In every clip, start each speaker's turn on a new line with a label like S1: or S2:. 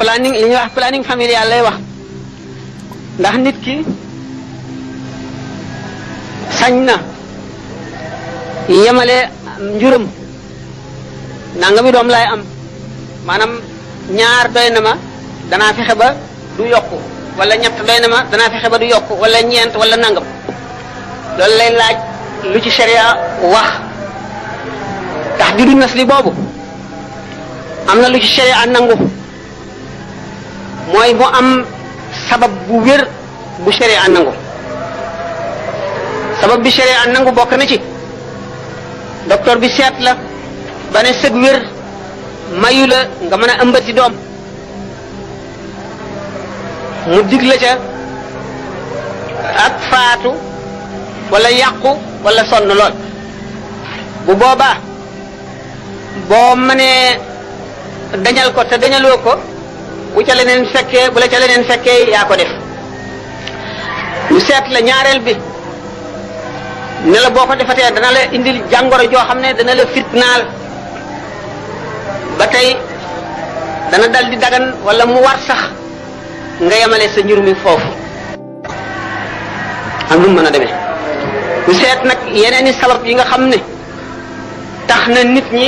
S1: planning li ñuy wax planning familial lay wax ndax nit ki sañ na yemale njurum nangami doom lay am maanaam ñaar doy na ma danaa fexe ba du yokku wala ñett doy na ma danaa fexe ba du yokku wala ñeent wala nangam loolu lay laaj lu ci sharia wax tahdiidu nasli boobu am na lu ci sharia nangu mooy mu am sabab bu wér bu sharia nangu sabab bi sharia nangu bokk na ci docteur bi seet la ba ne sëg wér mayu la nga mën a ëmbati doom mu dig la ca ak faatu wala yàqu wala sonn lool bu boobaa boo mënee dañal ko te dañaloo ko bu ca leneen fekkee bu la ca leneen fekkee yaa ko def lu seet la ñaareel bi ne la boo ko defatee dana la indil jàngoro joo xam ne dana la fitnaal ba tey dana dal di dagan wala mu war sax nga yemale sa njur mi foofu am lu mu mën a demee lu seet nag yeneen i sabab yi nga xam ne tax na nit ñi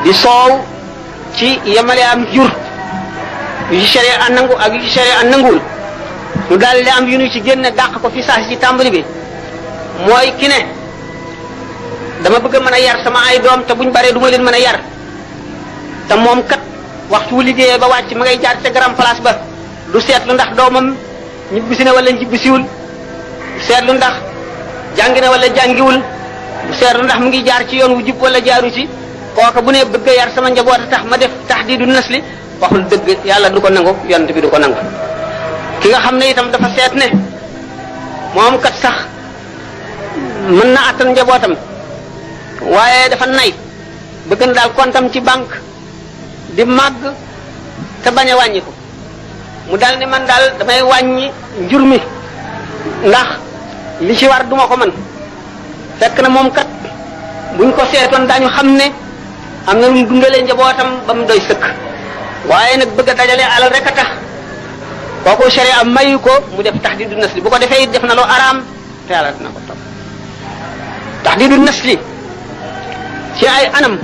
S1: di soow ci yemale am jur yu ci sharia a nangu ak yu ci sharia a nanguwul lu daal di am yu ñu ci génne dàq ko fi saa ci tàmbali bi mooy ki ne dama bëgg a mën a yar sama ay doom te buñ baree du ma leen mën a yar te moom kat waxtu wu liggéeyee ba wàcc ma ngay jaar ca grand place ba du seetlu ndax doomam ñibbisi na wala ñibbisiwul du seetlu ndax jàngi na wala jàngiwul du seetlu ndax mu ngi jaar ci yoon wu jub wala jaaru ci kooka bu ne bëgg a yar sama njaboot a tax ma def tahdiidu nasli waxul dëgg yàlla du ko nangu yonent bi du ko nangu ki nga xam ne itam dafa seet ne moom kat sax mën na attan njabootam waaye dafa nay bëgg na daal kontam ci banque di màgg te bañ a wàññi ko mu daal ne man daal damay wàññi njur mi ndax li ci war duma ko mën fekk na moom kat buñ ko seetoon daañu xam ne am na lu mu dundalee njabootam ba mu doy sëkk waaye nag bëgg a dajale alal rek a tax kooku sharia mayu ko mu def tahdiidu nasli bu ko defee it def na lu araam te yàlla dina ko topp tahdiidu nasli ci ay anam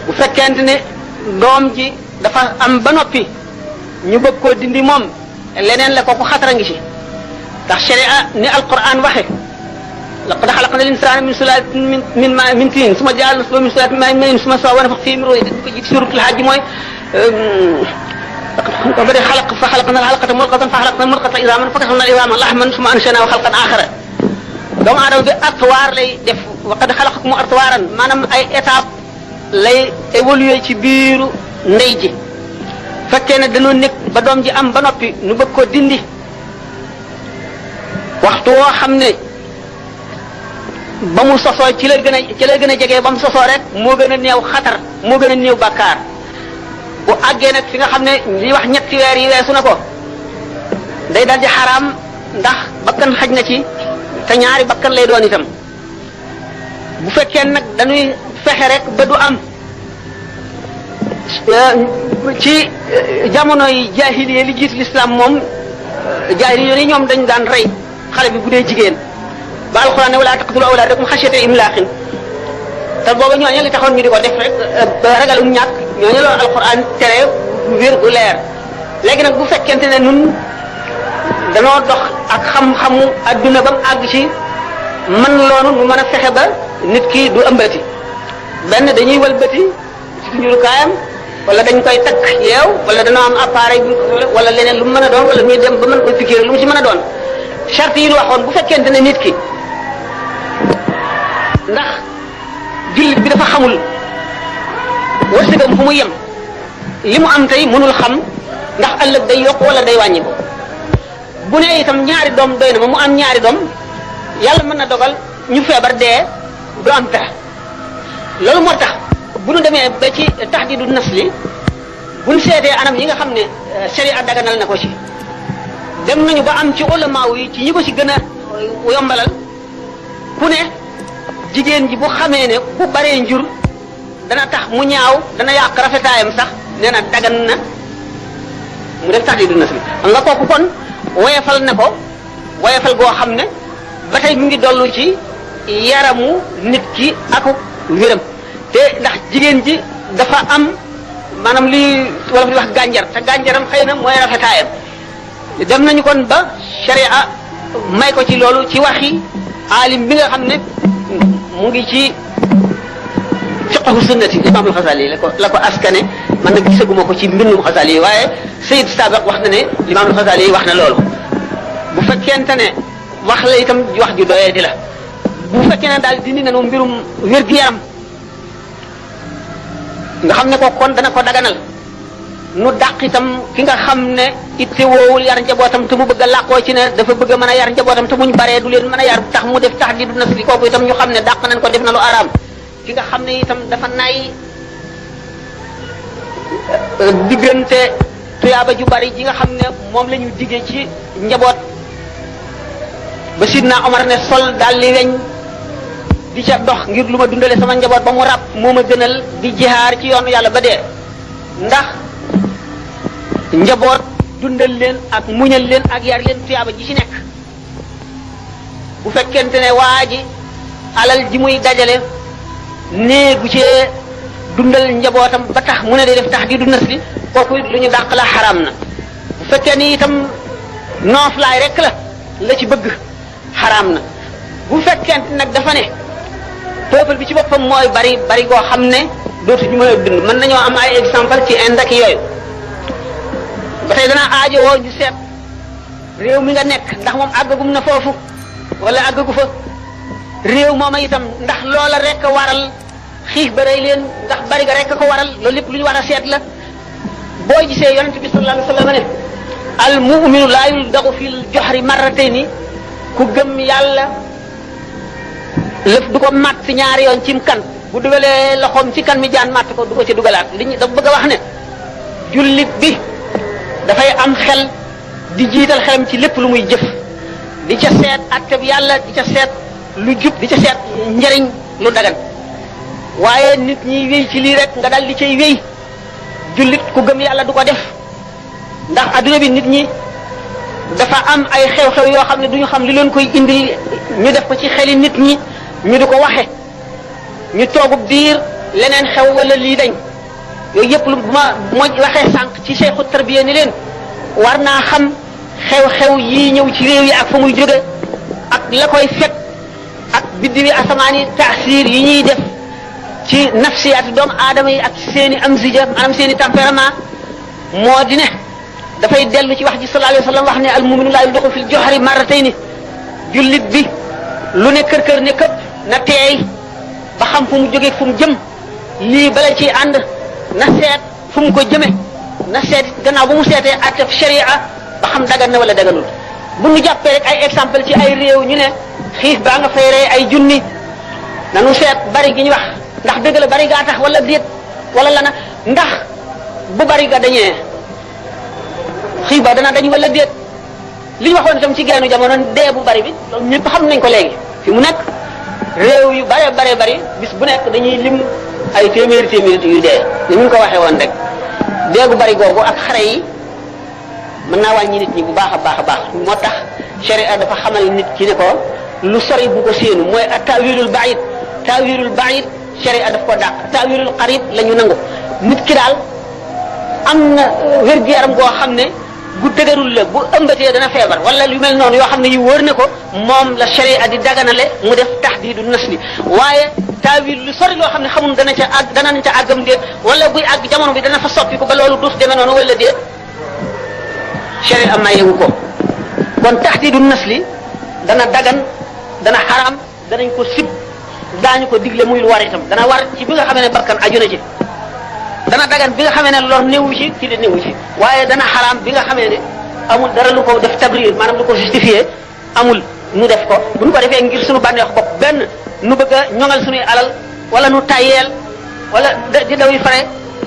S1: bu fekkente ne doom ji dafa am ba noppi ñu bëgg koo dindi moom leneen la kooku xatara ngi ci ndax sharia ni alquran waxe laqad xalaqna al-insaana min sulaatin min tiin summa ja'alnaa nutfatan min sulaatin min maa'in mahiin summa sawwaahu wa nafaxna fiihi min ruuhihi ko ci suuratul Hajj mooy ba de fa xalaqna al-alaqata mudghatan fa xalaqna al-mudghata izaaman fa kasawna al-izaama lahman summa ansha'naahu xalqan aaxara doomu aadama bi atwaar lay def wa qad xalaqakum atwaaran maanaam ay étape lay évoluer ci biiru ndey ji fekkee ne dañoo nekk ba doom ji am ba noppi nu bëgg koo dindi waxtu woo xam ne ba mu sosoo ci la gën a jege ba mu sosoo rek moo gën a néew xatar moo gën a néew bàkkaar bu àggee nag fi nga xam ne li wax ñetti weer yi weesu na ko day dal di xaraam ndax bakkan xaj na ci te ñaari bakkan lay doon itam bu fekkee nag dañuy fexe rek ba du am ci jamonoy jaahiliya li jiitu l'islam moom jaahiliya yi ñoom dañ daan rey xale bi bu dee jigéen ba alxuraan ne wala taqtulu awlaadakum xashyata imlaaqin te booba ñooñu li taxoon ñu di ko def rek ragal ñàkk ñooñu la alxuraan tere wér gu leer léegi nag bu fekkente ne nun danoo dox ak xam-xamu adduna ba mu àgg ci man loonu nu mën a fexe ba nit ki du ëmbati benn dañuy wëlbati ci njurukaayam wala dañ koy takk yeew wala danoo am appareil bu wala leneen lu mu mën a doon wala ñuy dem ba mën koy piqûre lu mu ci mën a doon charte yi ñu waxoon bu fekkente ne nit ki ndax jullit bi dafa xamul wërsëgam fu mu yem li mu am tey mënul xam ndax ëllëg day yokk wala day wàññi ko bu ne itam ñaari doom doy na ma mu am ñaari doom yàlla mën na dogal ñu feebar dee du am dara loolu moo tax bu ñu demee ba ci tahdiidu nasli buñ seetee anam yi nga xam ne sharia daganal na ko ci dem nañu ba am ci ulamaaw yi ci ñi ko ci gën a yombalal ku ne jigéen ji bu xamee ne bu baree njur dana tax mu ñaaw dana yàq rafetaayam sax nee na dagan na mu def taxdiidu nasli xam nga kooku kon woyefal na ko woyefal goo xam ne ba tey mu ngi dollu ci yaramu nit ki ak wéram te ndax jigéen ji dafa am maanaam li wala fi wax gànjar te gànjaram xëy na mooy rafetaayam dem nañu kon ba sharia may ko ci loolu ci waxi alim bi nga xam ne mu ngi ci fiqhu sunnati imaamul Xasali la ko askane man nag gisaguma ko ci mbindum Xasali yi waaye Sayyid Sabiq wax na ne imaamul Xasali yi wax na loolu bu fekkente ne wax la itam wax ju doyee di la bu fekkee ne daal dindi nañu mbirum wér-gu-yaram nga xam ne ko kon dana ko daganal nu dàq itam ki nga xam ne itte woowul yar njabootam te mu bëgg a làqoo ci ne dafa bëgg a mën a yar njabootam te muñ baree du leen mën a yar tax mu def tahdiidu nasli kooku itam ñu xam ne dàq nañ ko def na lu araam ki nga xam ne itam dafa nay diggante tuyaaba ju bari ji nga xam ne moom la ñu diggee ci njaboot ba Sidna Omar ne sol daal li weñ di ca dox ngir lu ma dundale sama njaboot ba mu ràpp moo ma gënal di jihaar ci yoonu yàlla ba dee ndax njaboot dundal leen ak muñal leen ak yar leen tuyaaba ji ci nekk bu fekkente ne waa ji alal ji muy dajale néegu ci dundal njabootam ba tax mu ne day def tahdiidu nasli kooku lu ñu dàq la xaraam na bu fekkee ni itam nooflaay rek la ci bëgg xaraam na bu fekkente nag dafa ne peuple bi ci boppam mooy bari goo xam ne dootuñu mën a dund mën nañoo am ay exemple ci Inde ak yooyu ba tey dana aajo woo ñu seet réew mi nga nekk ndax moom àggagum na foofu wala àggagu fa réew mooma itam ndax loola rek a waral xiif ba rey leen ndax bari ga rek a ko waral loolu lépp lu ñu war a seet la boo gisee yonent bi sallallahu alayhi wa sallam ne al mu'minu laa yuldagu fil joxri marratayni ku gëm yàlla lëf du ko matt ñaari yoon cim kan bu dugalee loxoom ci kan mi jaan matt ko du ko ci dugalaat li ñu dafa bëgg a wax ne jullit bi dafay am xel di jiital xelam ci lépp lu muy jëf di ca seet atteb yàlla di ca seet lu jub di ca seet njariñ lu dagan waaye nit ñi wéy ci lii rek nga dal di cay wéy jullit ku gëm yàlla du ko def ndax adduna bi nit ñi dafa am ay xew-xew yoo xam ne duñu xam li leen koy indil ñu def ko ci xeli nit ñi ñu di ko waxe ñu toogub diir leneen xew wala lii dañ yooyu yëpp lu ma waxee sànq ci cheikhu tarbiya ni leen war naa xam xew-xew yii ñëw ci réew yi ak fa muy jóge ak la koy fekk ak biddi wi asamaan yi taasir yi ñuy def ci nafsiyaati doomu aadama yi ak seeni amsija maanaam seeni tempérament moo di ne dafay dellu ci wax ji sallallahu alayhi wa sallam wax ne al muminu laa yuldaxu fil joxri marratayni jullit bi lu ne kër ne këpp na teey ba xam fu mu jógee fu mu jëm lii bala ciy ànd na seet fu mu ko jëme na seet gannaaw bu mu seetee attef sharia ba xam dagan na wala daganul bu ñu jàppee rek ay exemple ci ay réew ñu ne xiif baa nga fay rey ay junni nanu seet bari gi ñu wax ndax dëgg la bari gaa tax wala déet wala lana ndax bu bari ga dañee xiif ba dana dañ wala déet li ñu waxoon itam ci geenu jamono dee bu bari bi loolu ñëpp xam nañ ko léegi fi mu nekk réew yu bari bis bu nekk dañuy lim ay téeméeri yu dee ni ñu ko waxee woon rek dee gu bari googu ak xare yi mën naa wàññi nit ñi bu baax a baax moo tax sharia dafa xamal nit ki ne ko lu sori bu ko séenu mooy ak tawilul baid sharia daf ko dàq tawilul qarib la ñu nangu nit ki daal am na wér-gu-yaram goo xam ne bu dëgërul la bu ëmbatee dana feebar wala lu mel noonu yoo xam ne yu wóor ne ko moom la sharia di daganale mu def tahdiidu nasli waaye taawil lu sori loo xam ne xamul dana ca àggam déet wala buy àgg jamono bi dana fa soppi ko ba loolu duuf demee noonu wala déet sharia am naa yëgu ko kon tahdiidu nasli dana dagan dana xaraam danañ ko sib daañu ko digle muy lu war itam dana war ci bi nga xamee ne bakkan aju na ci dana dagan bi nga xamee ne lor néewu ci ci de néewu ci waaye dana xaraam bi nga xamee ne amul dara lu ko def tabrir maanaam lu ko justifié amul nu def ko bu ñu ko defee ngir suñu bànneexu bopp benn nu bëgg a ñoŋal suñuy alal wala nu tayyeel wala di daw yi fare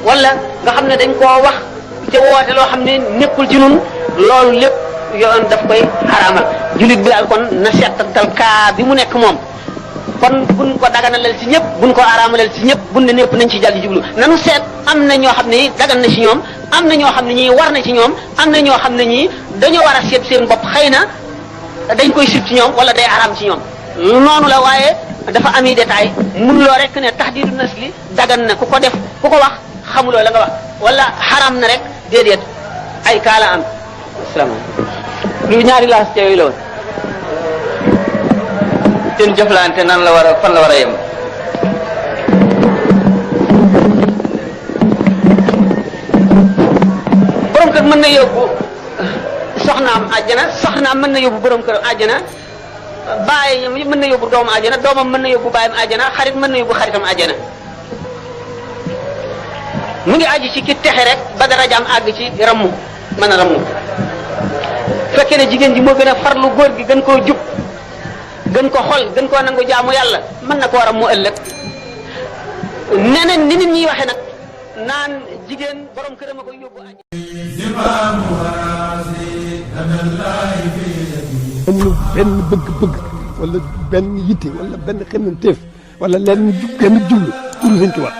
S1: wala nga xam ne dañ koo wax te woote loo xam ne nekkul ci nun loolu lépp yoon daf koy xaraamal jullit bi daal kon na seetantal kaa bi mu nekk moom kon buñ ko daganalal ci ñëpp buñ ko araamalal ci ñëpp buñ ne ñëpp nañ ci jàll jublu nanu seet am na ñoo xam ne dagan na ci ñoom am na ñoo xam ne ñii war na ci ñoom am na ñoo xam ne ñii dañoo war a seet seen bopp xëy na dañ koy sib ci ñoom wala day araam ci ñoom noonu la waaye dafa ami détail mun loo rek ne tahdiidu nasli dagan na ku ko def ku ko wax xamuloo la nga wax wala xaram na rek déedéet ay kaala am asalaamaaleykum lu ñaari laas ca yooyu la woon seen jëflante nan la war a fan la war a yem borom kër mën na yóbbu soxnaam àjjana soxnaam mën na yóbbu borom kër àjjana baay mën na yóbbu doomu àjjana doomam mën na yóbbu baayam àjjana xarit mën na yóbbu xaritam àjjana mu ngi aju ci ki texe rek ba darajaam àgg ci rammu mën a rammu fekkee ne jigéen ji moo gën a farlu góor gi gën koo jub gën ko xol gën koo nangu jaamu yàlla mën na koo rammu ëllëg neneen ni nit ñi waxee nag naan jigéen borom këram a koy yóbbu
S2: amul benn bëgg-bëgg wala benn yitte wala benn xemmanteef wala lenn benn jublu pour Sëñ Tuubaa